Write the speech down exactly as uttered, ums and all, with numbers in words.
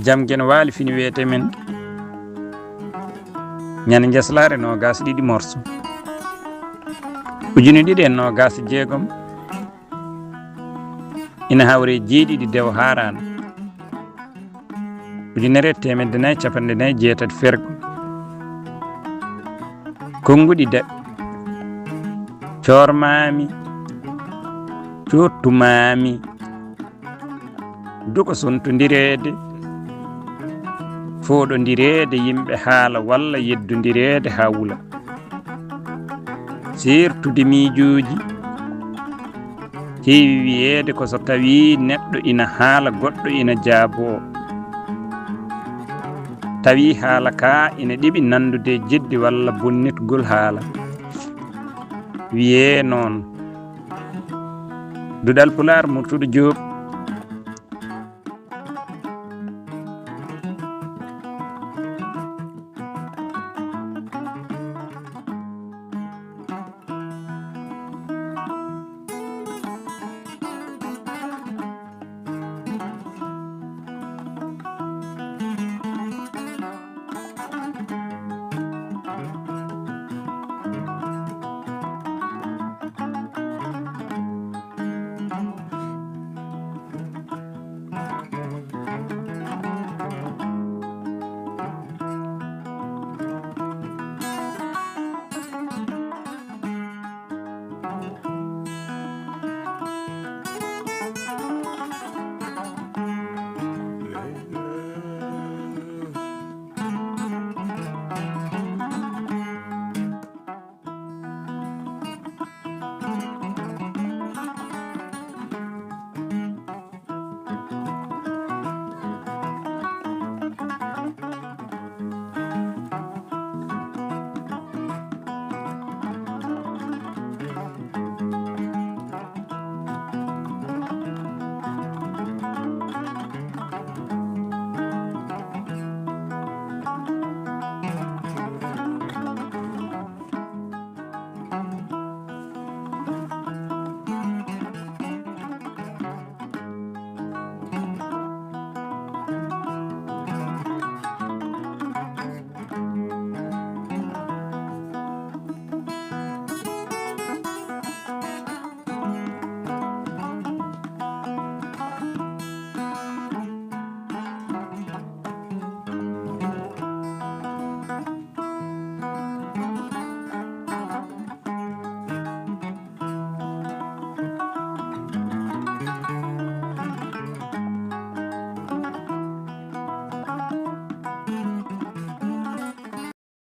Jam Geno Waali fini wiyetee men Ñande Njaslaare noogaas ɗiɗi morso. Ujine ɗiɗi e noogaas e jeegom ina hawri e jeeɗiɗi dewo haaraano. Ujunere e teemedde nayi e capanɗe nayi e jeetati fergo. Konnguɗi daɓɓi. Coormaami, coottumaami. Duko sontondireede, fooɗondireede yimɓe haala walla yeddondireede haa wula. Seertude miijooji, heewi wiyeede ko so tawii neɗɗo ina haala, goɗɗo ina jaaboo. Tawi haala kaa ina ɗeɓi nanndude e jeddi walla bonnitgol haala. Wiyee noon. Duɗal Pulaar, Murtuɗo Joob,